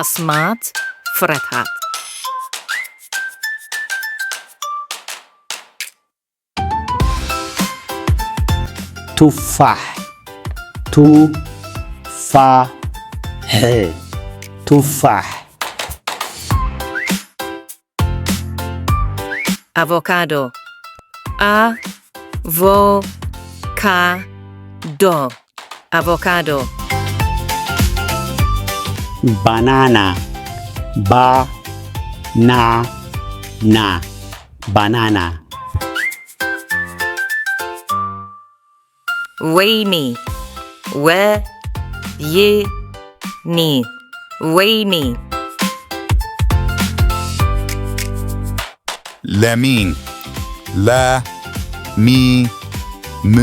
ኣስማት ፍረታት። ቱፋሕ። ቱ፣ ፋ፣ ሕ። ቱፋሕ። ኣቮካዶ። ኣ፣ ቮ፣ ካ፣ ዶ። ኣቮካዶ። ባናና። ባ፣ ና፣ ና። ባናና። ወይኒ። ወ፣ ይ፣ ኒ። ወይኒ። ለሚን። ለ፣ ሚ፣ ም።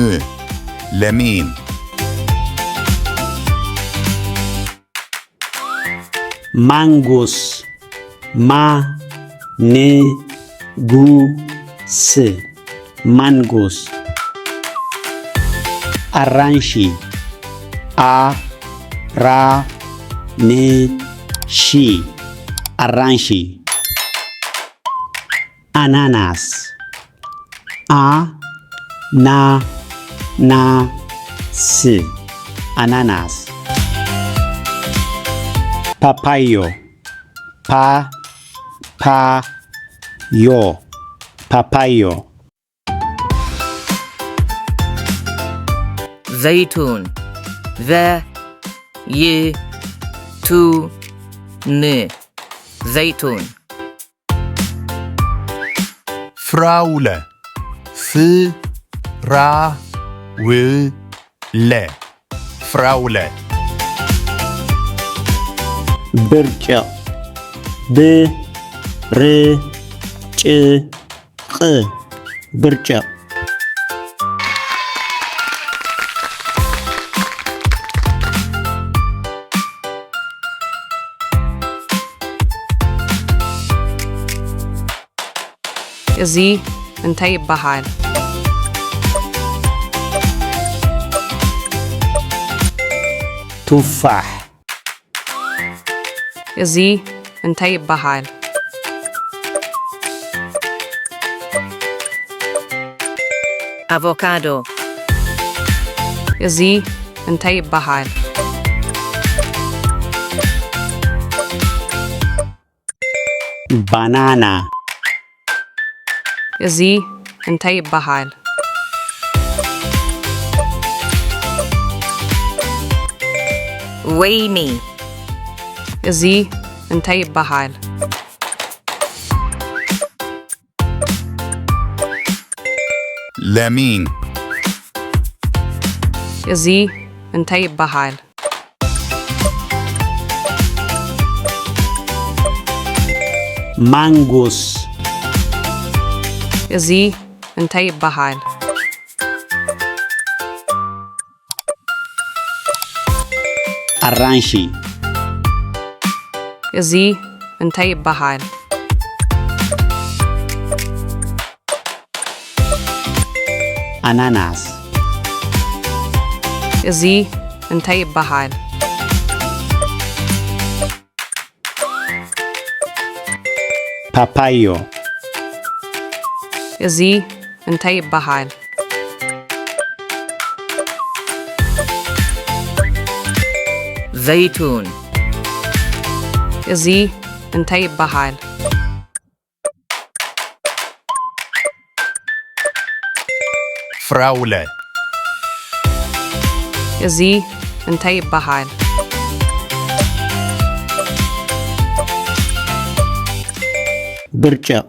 ለሚን። ማንጎስ። ማ፣ ን፣ ጉ፣ ስ። ማንጎስ። ኣራንሺ። ኣ፣ ራ፣ ን፣ ሺ። ኣራንሺ። ኣናናስ። ኣ፣ ና፣ ና፣ ስ። ኣናናስ። ፓፓዮ። ፓ፣ ፓ፣ ዮ። ፓፓዮ። ዘይቱን። ዘ፣ ይ፣ ቱ፣ ን። ዘይቱን። ፍራውለ። ፍ፣ ራ፣ ው፣ ለ። ፍራውለ። ብርጭቕ። ብ፣ ር፣ ጭ፣ ቕ። ብርጭቕ። እዚ እንታይ ይበሃል? ቱፋሕ። እዚ እንታይ ይበሃል? ኣቮካዶ። እዚ እንታይ ይበሃል? ባናና። እዚ እንታይ ይበሃል? ወይኒ። እዚ እንታይ ይበሃል? ለሚን። እዚ እንታይ ይበሃል? ማንጎስ። እዚ እንታይ ይበሃል? ኣራንሺ። እዚ እንታይ ይበሃል? ኣናናስ። እዚ እንታይ ይበሃል? ፓፓዮ። እዚ እንታይ ይበሃል? ዘይቱን። እዚ እንታይ ይበሃል? ፍራውለ። እዚ እንታይ ይበሃል? ብርጭቕ።